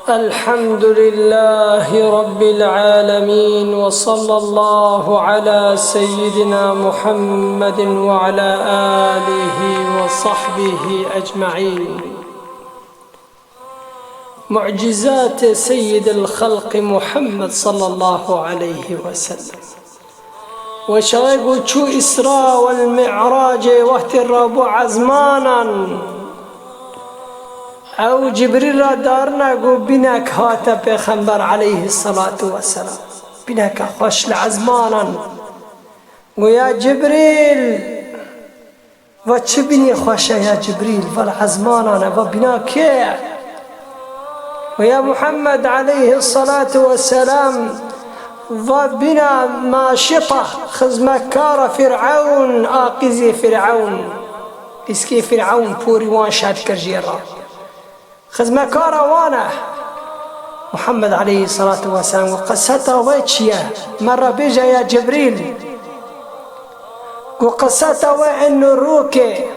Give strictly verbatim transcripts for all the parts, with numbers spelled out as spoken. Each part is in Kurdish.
الحمد لله رب العالمين، وصلى الله على سيدنا محمد وعلى آله وصحبه أجمعين. معجزات سيد الخلق محمد صلى الله عليه وسلم. Weşayê ku çû Îsra wel Mi'racê wextê rabû ezmanan, ew Cibrîl ra darine ku bînek hate Pêxember aleyhisselatu vesselam. Bîneke xweş li ezmanan. Go ya Cibrîl, va çi bînî xweş e ya Cibrîl, va li ezmanan e, va bîna kê ye? Ve ya Muhammed aleyhissalatu vesselam, va bîna Maşita, xizmetkara Fîr'ewn, a qîzê Fîr'ewn. Qîzkê Fîr'ewn porî wan şed kir jê re. Xizmetkara wan e. Muhammed aleyhissalatu vesselam got, qiseta we çi ye? Me re bêje ya Cibrîl. Got, qiseta we eno rokê.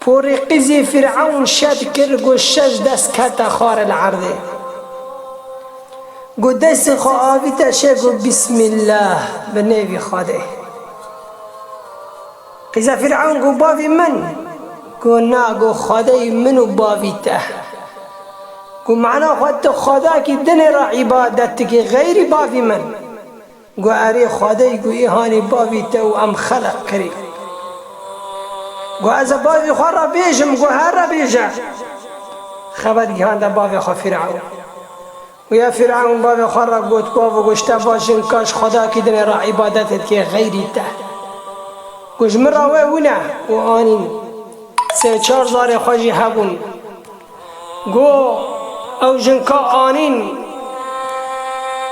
Porê qîzê Fîr'ewn şed kir, got, şeş dest kete xwarê li erdê. Got, destê xwe avîte şê, got, Bismillah, bi nêvî Xwedê. Qîza Fîr'ewn got, bavê min? Got, na, got, Xwedeyê min û bavî te. Got, mana xwe tu xwedakî dinê re îbadet dikî, xeyrî bavî min? Got, erê, Xwedeyê got, îhanî bavî te û em xeleq kirî. Got, ez ê bavê xwe re bêjim? Got, here bêje. Xeber gihande bavê xwe Fîr'ewn. Û ya Fîr'ewn bavê xwe re got, bavo, got, ji te va jinka ji xwedakî dinê re îbadet dike xeyrî te. Got, ji min re we wine û anîn. Sê çar zarê xwe jî hebûn. Got, ew jinka anîn.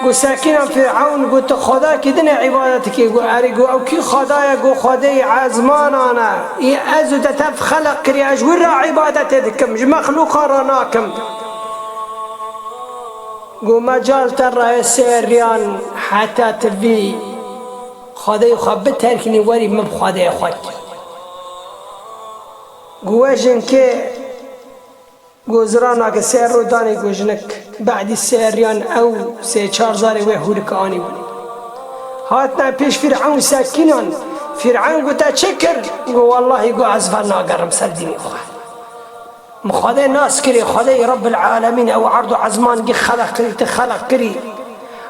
Got, sekînan Fîr'ewn, got, tu xwedakî dinê îbadet dike? Got, erê, got, ew kî xweda ye? Got, xwedeyê ezmanan e. Î ez û te tev xeleq kiriye, ez ji wî re îbadetê dikim, ji mexlûqa re nakim. Got, mecal te re ye sê riyan heta tu vî xwedeyê xwe biterkînî, werî min bi xwedeyê xwe kî. Got, we jinkê, got, ziranake sê ro danê, got, jinik. Badî sê riyan ew sê çar zarê wê hûrike anî bû. Hatine pêş Fîr'ewn sekînan. Fîr'ewn got, te çi kir? Got, wellahî, got, ez venagerim ser dînê xwe. Min Xwedê nas kirî, Xwedê Rebbil Alemîn, ew erd û ezman gî xeleq kirî, tu xeleq kirî.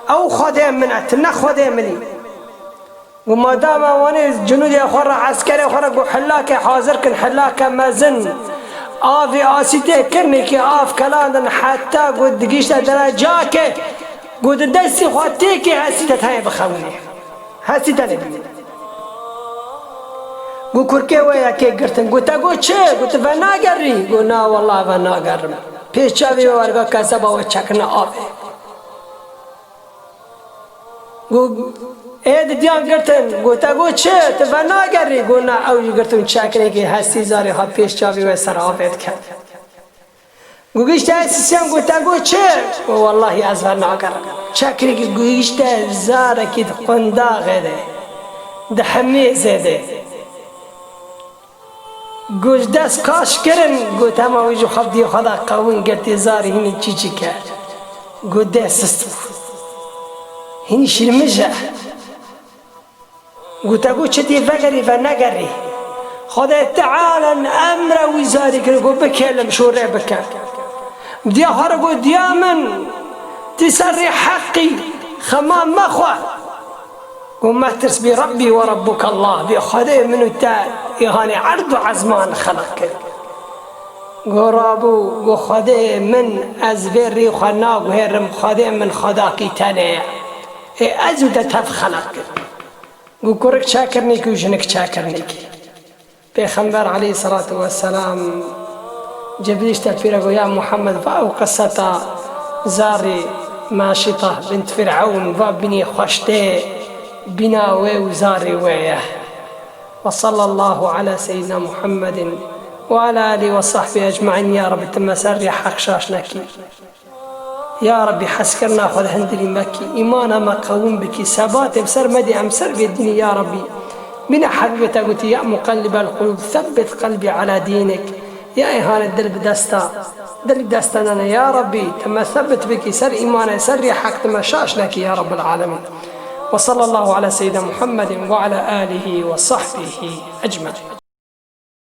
Ew Xwedê min e, tu ne Xwedê min î. Û madama wanê cinûdê xwe re, eskerê xwe re got, hillakê hazir kin, hillake mezin. Avê asîtê kirinê kî av kelandin, heta got digihîşte derecakê, got di destê xwe têkê hestî te tayê bixewinê. Hestî te lê bînî. Got, kurkê we yekê girtin. Got, te got çi? Got, tu venagerî? Got, na, welleh venagerim. Pêş çavê we werga keseba we çekine avê. Got, ê didiyan girtin. Got, te got çi? Tu venagerî? Got, na, ew jî girtin çekirêkê hestî zarê ha pêş çavê we ser avê diket. Got, gihîşte hestî sê yan, got, te got çi? Got, wellahî ez venagerim. Çekirêkê gihîşte zarekî di qundaxê de, di hemêzê de. Got, ji dest qaş kirin, got, hema wî ji xwe dî xwe da qewin girtî zarî hînî çîçîk e. Got, dê sist bû. Hînî şîrmij e. Got, te got çi dê vegerî venegerî? Xwedê Teala emre wî zarî kir, got, bikêlim şûrê bike. Diya xwe re got, diya min, tu serê heqî, xema mexwe. Got, metirs, bi Rebbi ve Rebbuke Allah, bi Xwedê min û te, îhanê erd û ezman xeleq kir. Got, rabû, got, Xwedê min, ez vê rî xwe naguhêrim, Xwedê min Xwedakî tenê ye. Ê ez û te tev xeleq kir. Got, kurik çakirinêkî û jinik çakirinêkî. Pêxember aleyhisselatu vesselam Cibrîl işte pîre got, ya Muhammed, va ew qiseta zarê Maşita bint Fîr'ewn, va bînî xweş tê, bîna wê û zarê wê ye. Ve sallallahu ala seyyidina Muhammedin ve ala alihi ve sahbihi ecmaîn. Ya Rebbi, tu me ser rê heq şaş nekî. Ya Rebî, hezkirina xwe di hundirî me kî, îmana me qewim bikî, sebatê bi ser me dê, em ser vê dînî ya Rebî. Bîne Hebîbê te gotî, ya muqellibel qulûb, sebbit qelbî ala dînik. Ya Îhanê dil bi desta, dil bi desta nane, ya Rabbî, te me sebit bikî ser îmanê, ser rî heq, te me şaş nekî, ya Rabbel Alemîn. Ve sallallahu ala seyyidina Muhammedin ve ala alihi ve sahbihi ecmaîn.